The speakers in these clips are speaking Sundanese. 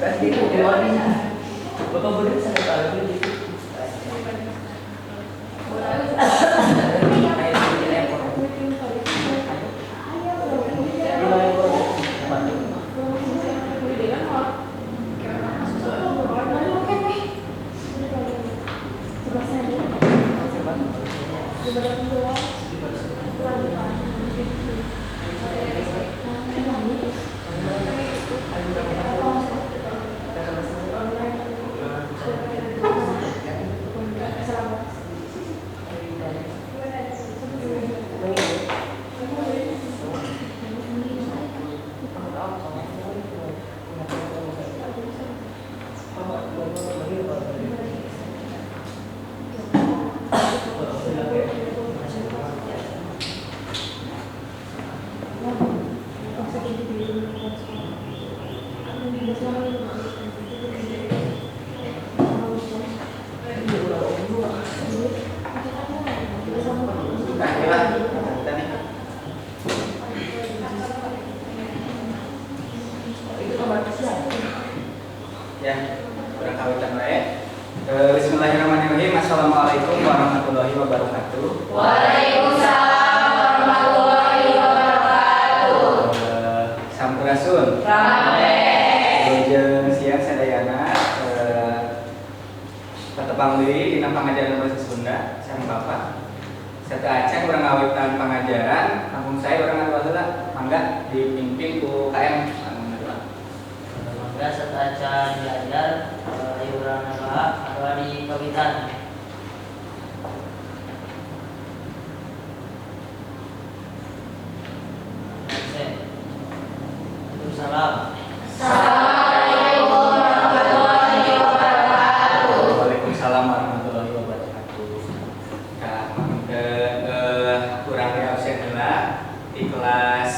Bapak boleh sampai kalau gitu. Ya, kurang kawitan wae. Bismillahirrahmanirrahim. Assalamualaikum warahmatullahi wabarakatuh. Waalaikumsalam warahmatullahi wabarakatuh. Sampurasun. Rampes. Wilujeng siang sadayana. Patepang deui dina pangajaran bahasa Sunda sareng Bapak. Sateuacan urang ngawitan pangajaran, kampung saya urang ngadoa heula, mangga dipimpin ku KM. Mangga sateuacan diajar ayo urang ngadoa ngadoa di kawitan. Salam. Assalamualaikum warahmatullahi wabarakatuh. Waalaikumsalam warahmatullahi wabarakatuh. Nah, kurang di absen heula di kelas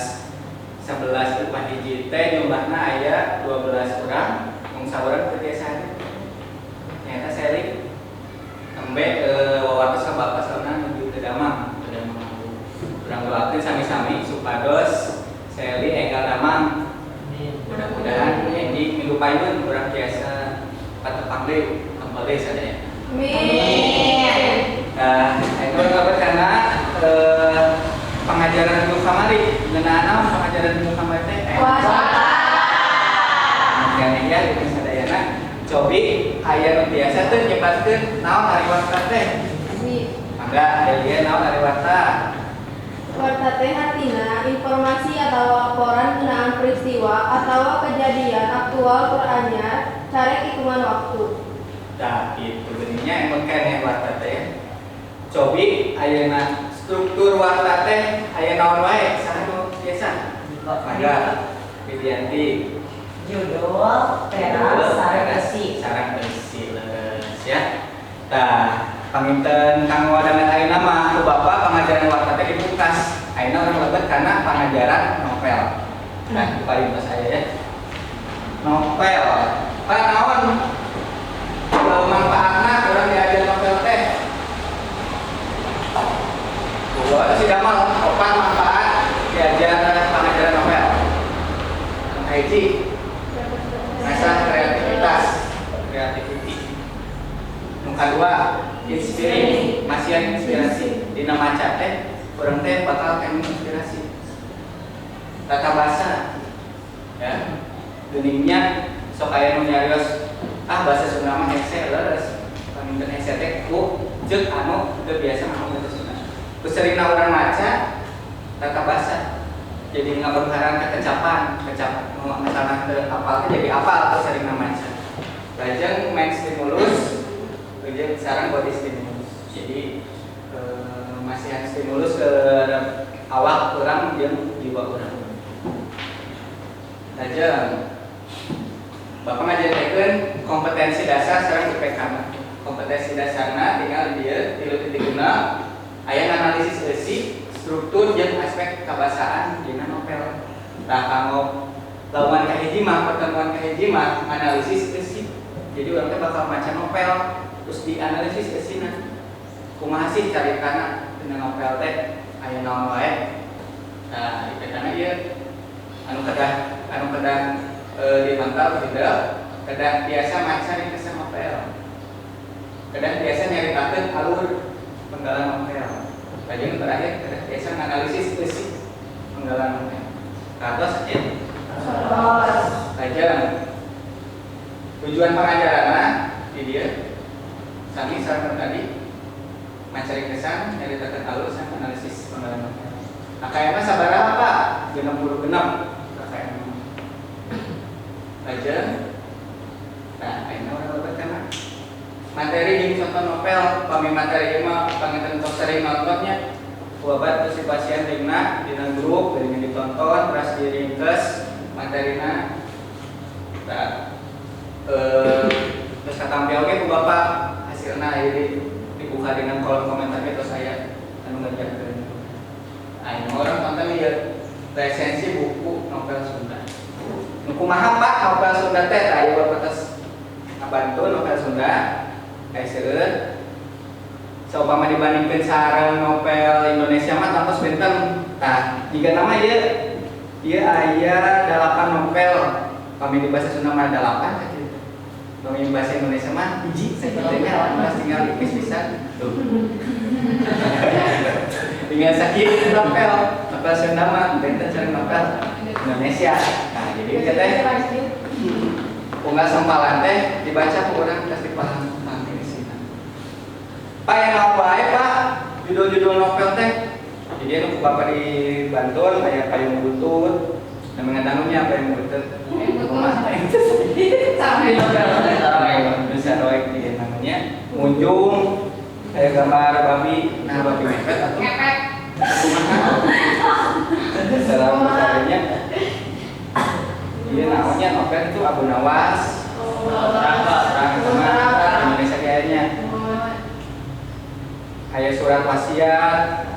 11 IPA hiji teh jumlahna aya 12 orang, mung saurang teu tiasa hadir. Nyata selik nembe wawartos ka bapak saurna nuju teu damang, teu damang. Urang doakeun sami-sami supados Seli enggal damang. Mudah-mudahan di minggu payun kurang biasa patepang deui kembali deui sadaya. Amin. Nah, itu urang karena pengajaran minggu kamari ngeunaan naon pengajaran minggu kamari teh? Warta. Nah, ya di sadayana cobi aya nu biasa teh nyebatkeun naon ari warta teh. Mangga Delia naon ari warta? Warta teh artina informasi atau laporan ngeunaan peristiwa atau kejadian aktual tur anyar carek hitungan waktu. Tah kitu geuning emang keneh warta teh. Cobi ayeuna struktur warta teh aya naon wae saha nu biasa? Mangga Widianti. Judul, teras, sareng eusi. Sareng eusi leres ya. Tah panginten kanggo wadangan ayeuna mah ku Bapak pangajaran warta teh dipungkas. Ayeuna urang lebet kana pangajaran novel. Nah, dipayun tos aya ya. Novel. Pak naon manfaatna urang diajar novel teh? Kulo si damel opat manfaat diajar pangajaran novel. Anu kahiji ngasah kreativitas, creativity. Nu kadua inspirasi, masihan inspirasi. Dina maca teh urang teh bakal kena inspirasi. Tata bahasa ya. Geuningnya sok aya nu nyarios ah bahasa Sunda mah hese leres. Panginten hese teh ku jeung anu teu biasa ngomong bahasa Sunda. Ku seringna urang maca tata bahasa jadi ngabeungharan kekecapan, kecap nu misalna teu apal teh jadi apal ku seringna maca. Lajeng main stimulus jeung sareng body stimulus. Jadi masihan stimulus ke awak urang jeung jiwa urang. Lajeng Bapak ngajarkeun kompetensi dasar sareng IPK. Kompetensi dasarna tinggal di dieu 3.6 aya analisis eusi, struktur jeung aspek kabasaan dina novel. Tah kanggo lauman kahiji mah pertemuan kahiji mah analisis eusi. Jadi urang teh bakal maca novel terus dianalisis eusina. Kumaha sih caritana dina novel teh aya naon wae. Nah, IPK-na ieu anu kedah dipantau tidak Kedah biasa maca ringkesan novel. Kedah biasa nyaritakeun alur penggalan novel. Lajeng terakhir kedah biasa nganalisis eusi penggalan novel. Katos ieu. Lajeng tujuan pengajaranna di dieu sami sareng tadi maca ringkesan, nyaritakeun alur sareng analisis penggalan novel. KKM mah sabaraha, Pak? 66 KKM. Lajeng nah, ayeuna urang lebet kana materi jeung contoh novel. Pami materi ieu mah panginten tos sering nontonnya. Ku bapak terus dipasihan linkna dina grup, dari ditonton terus diringkes materina. Nah, terus katampi oge ku bapak hasilna ieu dibuka dengan kolom komentar ge tos aya anu ngerjakeun. Ayeuna urang tonton ieu resensi buku novel Sunda. Nu kumaha, Pak, novel Sunda teh? Tah, ieu bapak tos ngabantu novel Sunda aya seueur. Saupama dibandingkeun sareng novel Indonesia mah tangtos benten. Tah, jiga nama ieu ieu aya 8 novel. Pami di bahasa Sunda mah 8 sakitu. Pami bahasa Indonesia mah hiji sakitu nya, pas tinggal tipis bisa. Tuh. Tinggal sakitu novel. Novel Sunda mah benten sareng novel Indonesia. Nah, jadi kita teh unggal sempalan teh dibaca ku urang tos dipaham paham isina. Pak, yang naon wae, Pak, judul-judul novel teh? Jadi anu ku bapak dibantuan aya Payung Butut, namanya dangunya Payung Butut. Kumaha Sampai novel bisa roek di namanya Munjung, aya gambar babi, nah babi ngepet atau ngepet. Kumaha? Salah satunya. Iya namanya novel itu Abu Nawas. Terang sama Indonesia kayaknya. Kayak surat wasiat.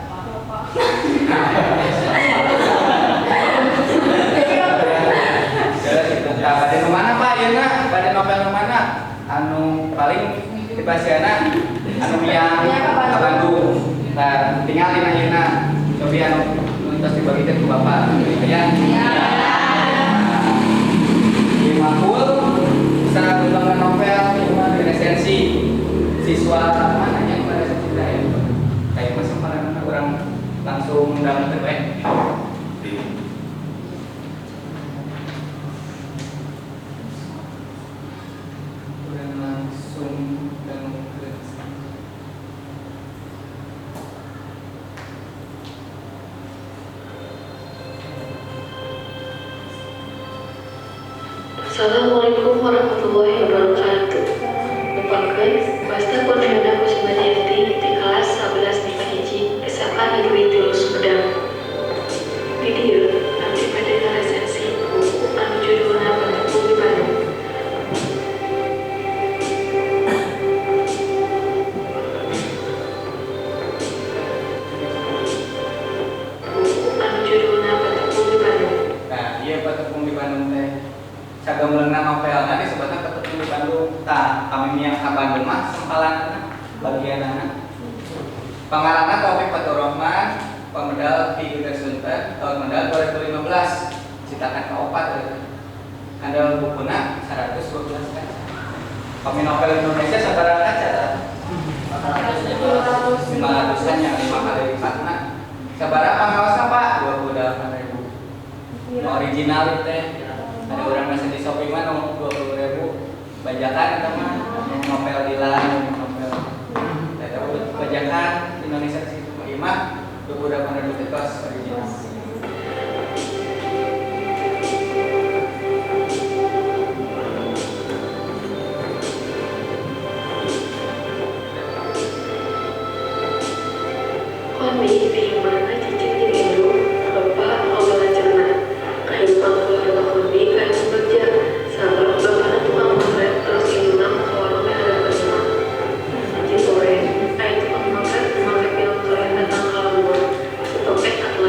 Jelas itu. Nah, pada nu mana, Pak? Ieu na, pada novel nu mana? Anu paling dipasiana anu miang ka Bandung. Nah, tinggal dina ayeuna. Cobi anu tos dibagikeun ku bapak. Ya. Makul bisa berkembang novel cuma resensi siswa mana yang pada resensi ya kayak masuk mana orang langsung dalam terbaik. Orang langsung dalam. Assalamualaikum warahmatullahi wabarakatuh. Nepangkeun wasta Purniana Kusumadianti di kelas 11 MIPA 1 SMA Negeri 3 Sumedang. Di dieu abdi bade ngaresensi buku anu judulna Patepung di Bandung. Buku anu judulna Patepung di Bandung. Nah, iya Patepung di Bandung teh. Sagameleungna novelna disebutna Patepung di Bandung. Tah, kami miang ka Bandung mah sempalanna bagianana. Pangarangna Taufik Faturrahman, pamedal di Geger Sunten tahun medal 2015, citakan kaopat eta. Andal bukuna 112 kaca. Pami novel Indonesia sabaraha kaca tah? 500-an yang 5 kali lipatna. Sabaraha pangaosna, Pak? 28.000. Nu original itu teh. Ada orang masih di Shopee mah nu 20.000 bajakan eta mah novel Dilan, novel. Eta bajakan Indonesia segitu mah ieu mah 28.000 teh tos original. Kami di mana cicing jeung indung, bapak loba lanceurna. Kahirupan keluarga Kondi kahirupan bagja, sabab bapana tukang motret terus indungna muka warung we hadap imah. Hiji poe, aya tukang motret make film Korea datang ka lembur. Si Topet atuh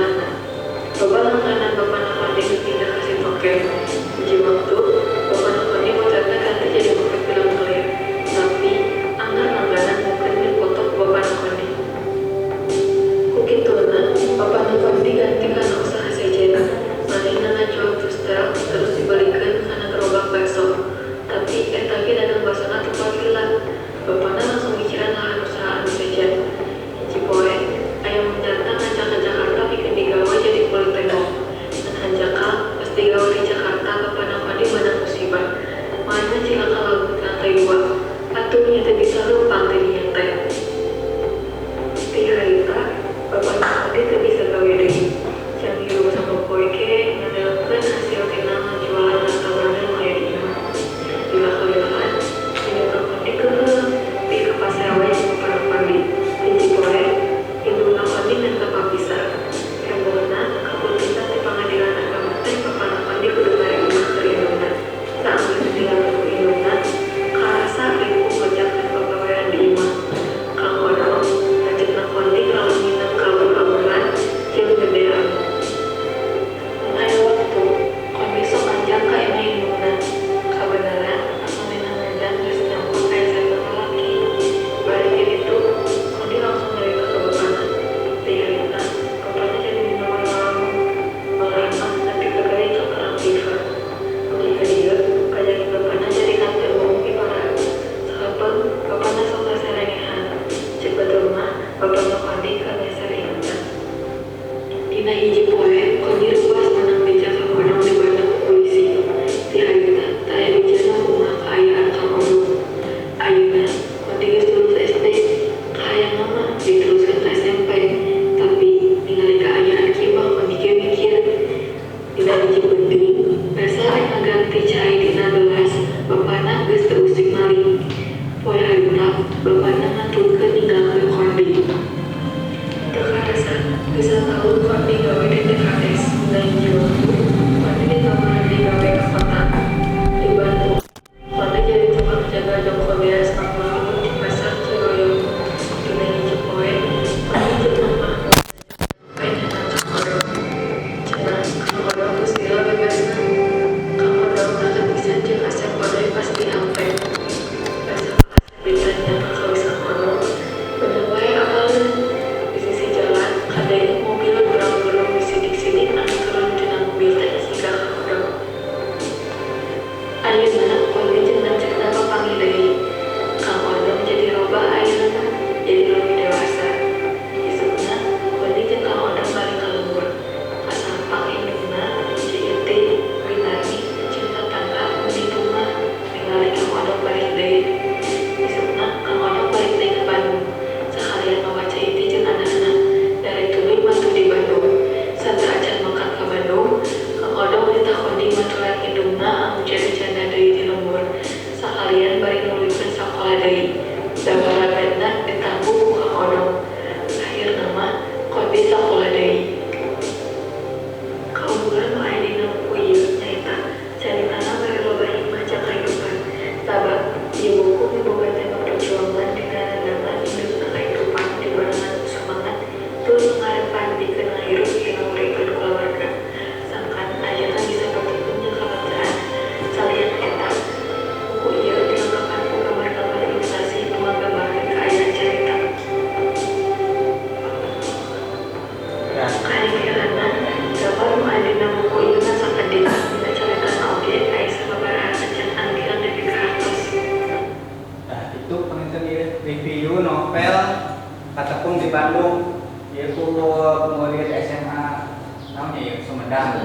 Tepung di Bandung, ieu ku murid SMA naon ya Sumedang.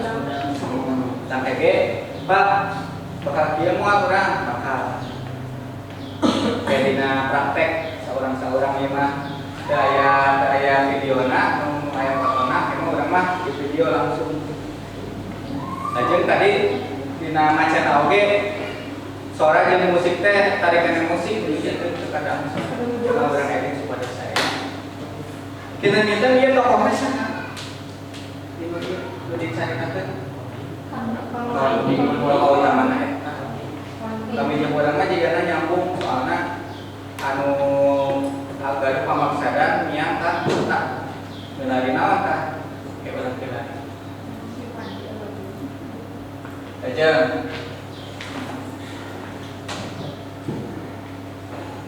Sampai ge, Pak, bakal kieu moal urang bakal. Kayak dina praktek saurang-saurang ieu mah teu aya videona, nu aya fotona, emang urang mah di video langsung. Lajeng tadi dina macana oge suara jeung musik teh tarikan musik jadi teu kadang urang edit supaya saya. Kinten-kinten ieu tokohna saha? Di nu dicaritakeun. Tokoh utamana eta. Kami jeung urang mah jigana nyambung soalna anu gaduh pamaksadan miang ka kota. Milari naon tah? Kayak urang teh lari. Lajeng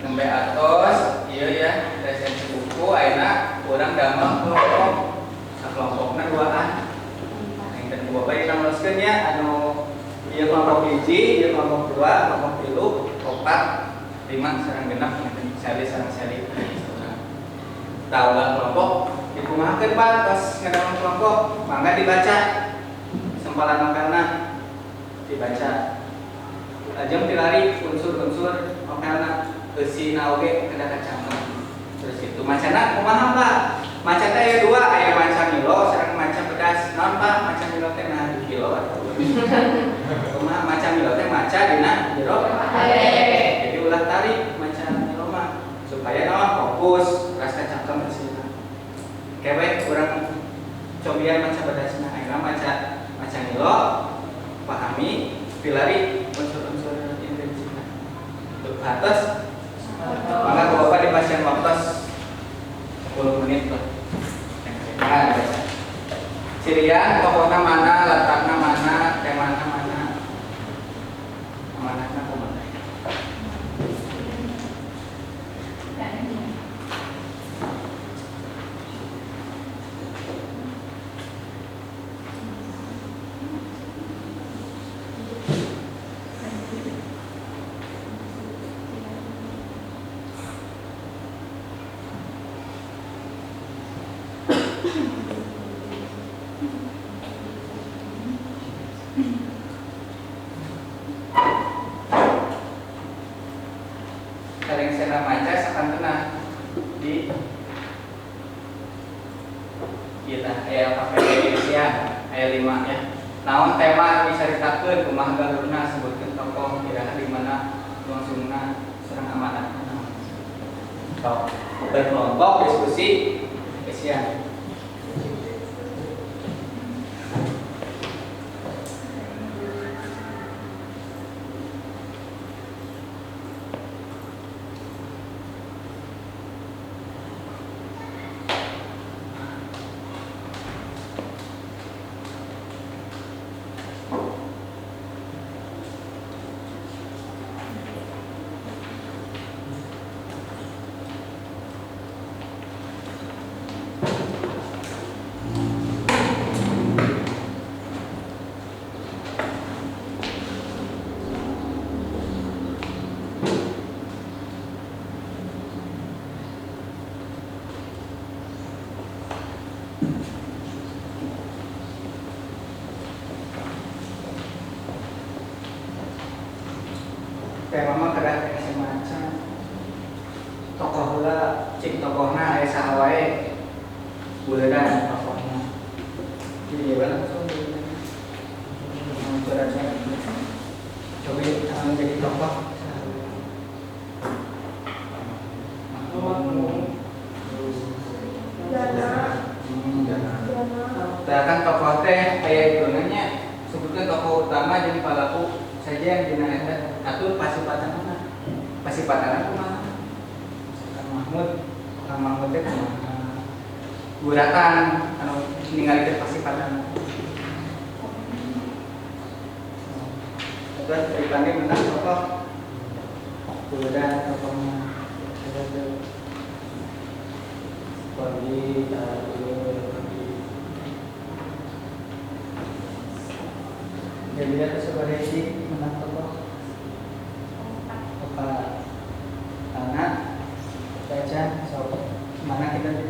nembe atos ieu ya resensi buku ayeuna urang damel kelompok sakelompokna duaan. Enten ku bapak dinameloskeun nya anu ieu kelompok hiji, ieu kelompok dua, kelompok tilu, opat, lima sareng genep enten sali sareng sali. Tah ulah kelompok dikumahakeun Pak tos ngadamel kelompok mangga dibaca sempalan novelna dibaca. Lajeng tilari unsur-unsur novelna eusina oge kada kacamot. Terus itu macana kumaha Pak? Maca teh aya dua, aya maca milo sareng maca pedas. Naon Pak? Maca milo teh nah di kilo atuh. Kumaha maca milo teh maca dina jero. Jadi ulah tarik maca milo mah supaya naon fokus rasa cangkem eusina. Kewe urang cobian maca pedasna, ayeuna maca maca milo pahami pilari unsur-unsur intrinsika. Untuk atas maka bapak di pasien waktu 10 menit lah. Nah, cirian tokohna mana, latarna mana, temana mana, amanahna kumaha. Sarengsena maca sakantena di ieu tah aya LKPD isian aya 5 nya. Naon tema dicaritakeun kumaha galurna sebutkeun tokoh iraha di mana langsungna sareng amanahna naon. Sok berkelompok diskusi isian. Tema mah kedah SMA tokoh heula cik tokohna aya saha wae buledan tokohna jadi ya langsung curhat coba anu jadi tokoh Dana. Kan tokoh teh aya itu nanya sebutkan tokoh utama jadi palaku saja yang dina eta atuh pasipatana pasipatana kumaha Kang Mahmud Kang Mahmud teh kumaha guratan anu ningali teh pasipatana terus dipanggil menang tokoh guratan tokohna Pagi jadi ada sebagai si menang tokoh opat anak baca sok mana kita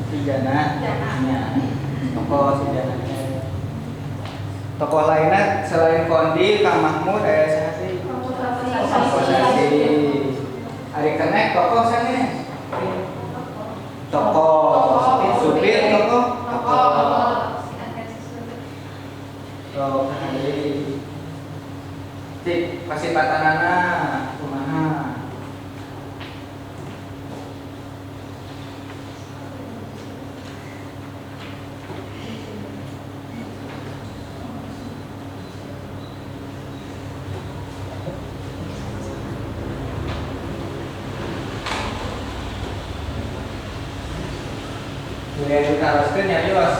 Si Jana. Ya. Tokoh si Jana. Tokoh lainnya selain Kondi, Kang Mahmud, aya saha sih? Kosasi. Ari kenek tokoh sanes. Tokoh supir tokoh. Tokoh. Tokoh deui. Cik pasipatanana kumaha? Kuliah ditaroskeun nyarios.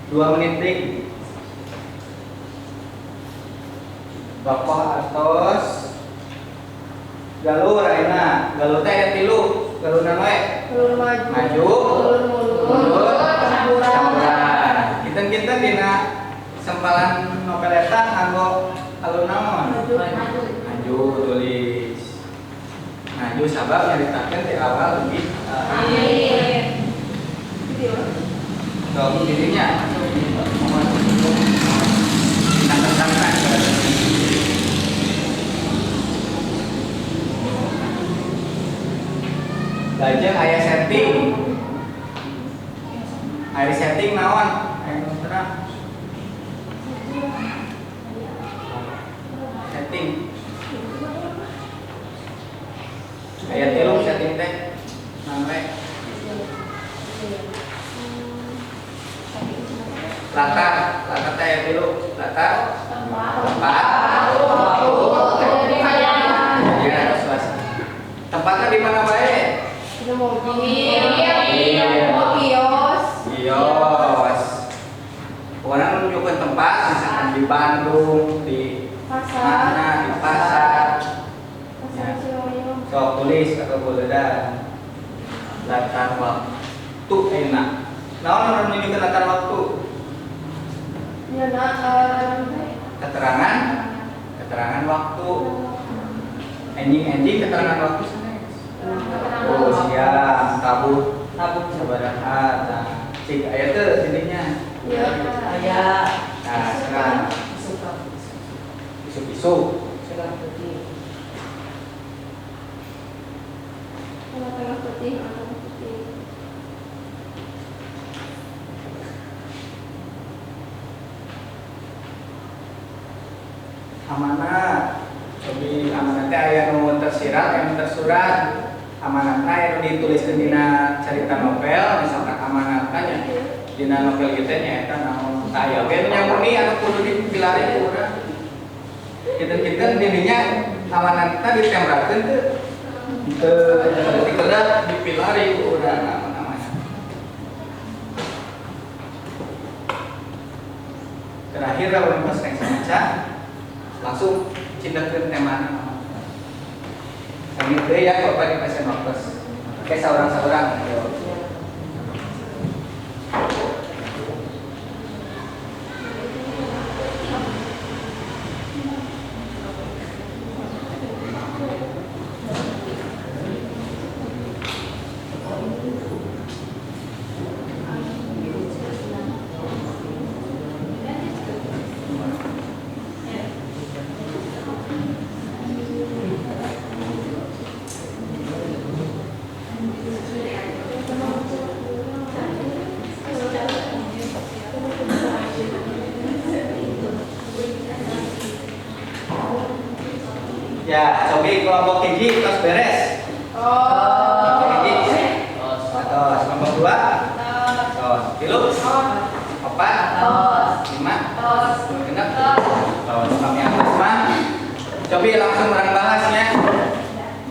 Dua menit deui. Tokoh atos galur ayeuna. Galur teh aya tilu, galurna we. Galur maju. Maju, galur mundur, campuran. Kinten-kinten dina sempalan novel eta nganggo alur naon? Maju. Maju tulis. Maju sabab nyaritakeun ti awal lebih akhir. Sok dirinya dina lajeng aya setting. Aya setting naon? Aya nu terang. Setting. Aya tilu setting teh. Naon we? Latar, latar teh aya tilu. Latar, tempat, waktu, kejadian atau suasana. Tempatnya di mana wae? Di mobil, kios. Kios. Pokoknya menunjukkan tempat, misalkan di Bandung, di pasar, mana, di pasar. Pasar Ciroyom. Sok tulis atau boledan. Latar waktu enak. Naon menunjukkan latar waktu? Ya, nah, keterangan, keterangan waktu. Ending-ending keterangan waktu sanes. Oh, siang, tabuh, Tabuh. sabaraha. Nah, cik aya teu sininya. Iya. Aya. Nah, sekarang isuk-isuk. Sekarang putih. Tengah-tengah putih, tengah putih. Amanat. Cobi amanat teh aya nu tersirat, aya nu tersurat. Amanatna aya nu dituliskeun dina carita novel, misalkan amanatna nya dina novel ieu teh nyaeta naon. Tah aya oge nu nyamuni anu kudu dipilari ku urang. Kinten-kinten dininya amanatna ditembrakeun teu? Teu, berarti kedah dipilari ku urang amanatna. Terakhir lamun pas rek maca langsung cindakeun temana. Sami deui ya Bapak di pasien waktu. Oke, saurang-saurang ayo. Ya, cobi kelompok hiji tos beres. Oh. Kelompok hiji. Tos. Kelompok dua. Tos. Tilu. Opat. Tos. Lima. Tos. Genep. Tos. Kami atas mah. Cobi langsung orang bahasnya.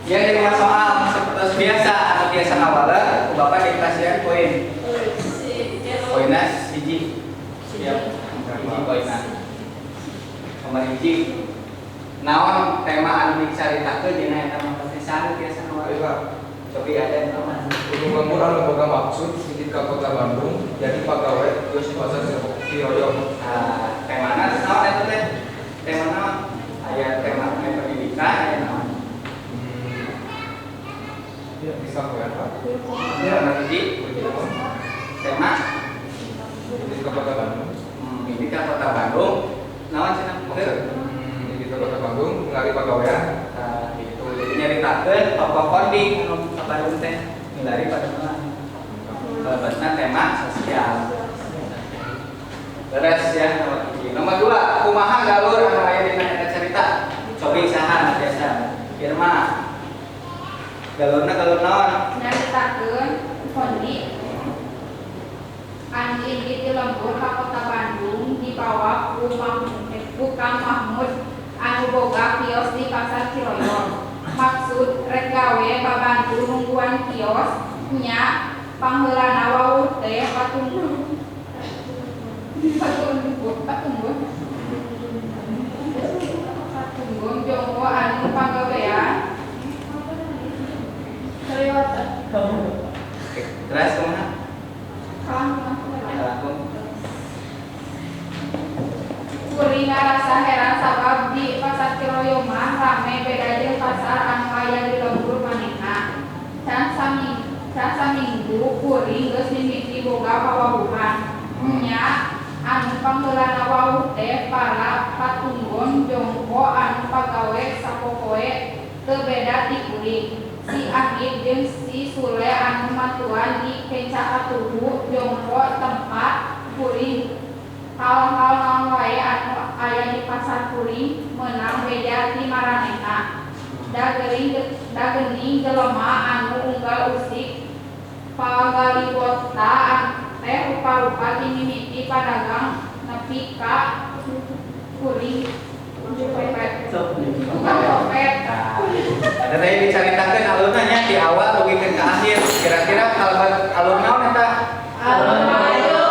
Ya lima soal seperti biasa atau biasa ngawala, ku Bapak dikasihan poin. Poinnya hiji. Siap. Hiji poinna. Nomor hiji. Naon tema anu dicaritakeun dina eta mah teh saha biasa ngawala. Cobi ada nu Ujung lembur anu boga maksud indit ka Kota Bandung jadi pagawe kios di pasar Ciroyom. Nah, temana naon eta teh? Tema naon? Aya tema pendidikan, aya naon? Ya, bisa ya, Pak. Ya, nomor hiji tema Indit ka Kota Bandung. Indit ka Kota Bandung. Naon cenah? Maksud indit ka Kota Bandung milari pagawean. Nah, gitu. Jadi nyaritakeun tokoh kondi anu ka Bandung teh milari padamelan. Kalebetna tema sosial. Beres ya nomor hiji. Nomor 2, kumaha galur anu aya dina eta carita? Cobi saha biasa. Irma. Galurna galur naon? Nyaritakeun kondi anu indit di lembur ka Kota Bandung dibawa ku Kang Mahmud anu boga kios di Pasar Ciroyom. Maksud rek gawe babantu nungguan kios nya pangheulana wawuh teh patungguh patungguh jongko anu pagawean Kelewatan. Terus kumaha? Kalangkung. Kuring ngarasa heran sabab di Pasar Ciroyom mah rame beda jeung pasar anu aya di lembur manehna. Can saminggu kuring geus mimiti boga pawawuhan. Nya anu pangheulana wawuh teh para patunggon jongko anu pagawe sapopoe teu beda ti kuring. Si Ahid jeung si Sule anu mantuan di kenca katuhu jongko tempat kuring. Hal-hal naon wae anu aya di pasar kuring meunang beja ti maranehna. Da geuning jelema anu unggal usik pagaliwota teh rupa-rupa ti mimiti padagang nepi ka kuring copet. Tukang copet. Ada tadi diceritakan alurnya nya di awal dugikeun ka akhir. Kira-kira kalebet alur naon eta? Alur maju.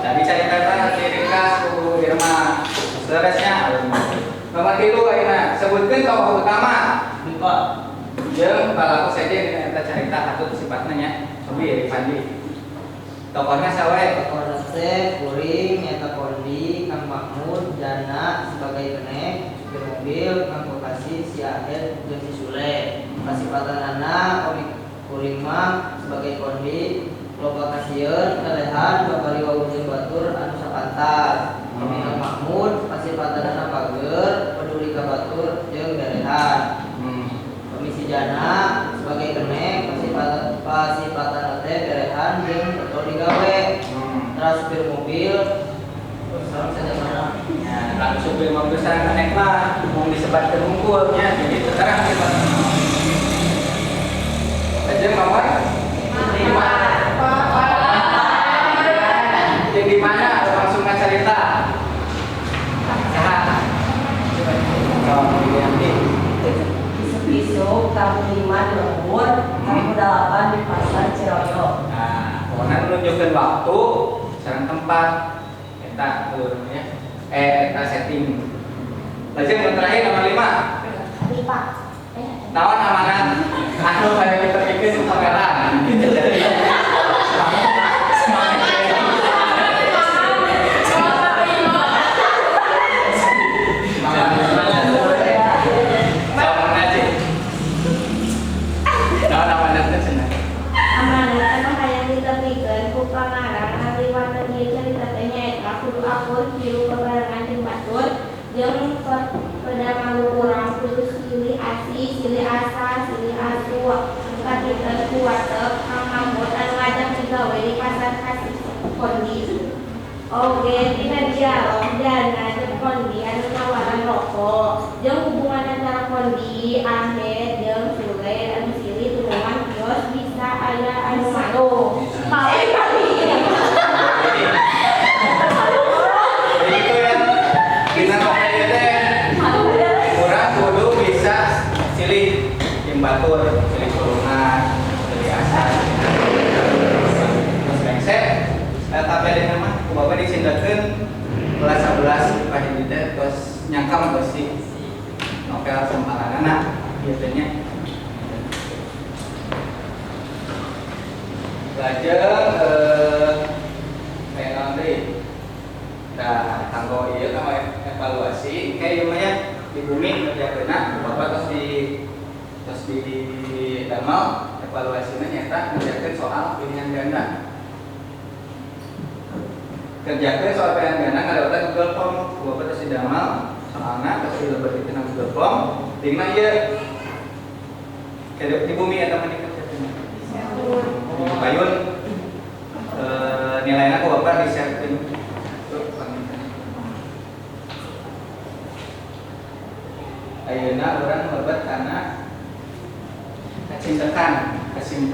Tadi caritakan diringkas ku Irma. Seleresnya alur maju. Nomor 3 ayeuna sebutkeun tokoh utama. Lupa. Jeung palaku sejen dina eta carita katut sifatna nya. Cobi ya Fandi. Tokohna sawe? Tokohna teh kuring nyata kondi Kang Mahmud Jana sebagai kenek supir mobil Kang Kokasi si Ahed jeung si Sule. Kasifatanana komik kuring mah sebagai kondi loba kasieun kalehan babari wawuh jeung batur anu sapantas. Kami Kang Mahmud kasifatanana pager peduli ka batur jeung berehan. Kami si Jana sebagai kenek pasifatana teh berehan jeung betul digawe. Terus supir mobil sareng sajabana. Ya, lalu supir mobil sareng kenek mah mung disebatkeun unggul nya jadi terang sifatna. Lajeng nomor 5. Yang di mana langsung ngacarita? Saha? Coba Widianti. Isuk kamu 5 di lembur, kamu 8 di Pasar Ciroyom. Nah, pokoknya menunjukkan waktu, sareng tempat, eta alurnya, eta setting. Lajeng nu terakhir nomor 5. Lupa. Naon amanat anu pada diterpikeun novelan. Amanat anu hayang ditepikeun ku pangarang ngaliwatan ieu carita teh nyaeta kudu akur hirup bebarengan jeung batur jeung pada malu urang kudu silih asih, silih asah, silih asuh katikeun ku warteg Kang Mahmud anu ngajak digawe di pasar kasih kondi. Oge tina dialog Jana jeung kondi anu nawaran rokok jeung hubungan antara kondi, Ahed jeung Sule anu silih tulungan kios bisa aya anu malu. Jadi itu ya, dina novel ieu teh urang kudu bisa silih jeung batur, silih tulungan, silih asah. Terus rengse, tapi ada nama ku bapak dicindakeun kelas 11 IPA hiji teh tos Lajeng kayak naon deui? Nah, kanggo ieu kanggo evaluasi kayak ieu mah nya di bumi ngerjakeunna Bapak tos di damel evaluasina nyaeta ngerjakeun soal pilihan ganda. Kerjakeun soal pilihan ganda ngalewatan Google Form. Ku Bapak tos didamel soalna, tos dilebetkeun kana Google Form. Linkna ieu. Kayak di bumi eta mah dikerjakeun. Di payun nilainya ku Bapak di share.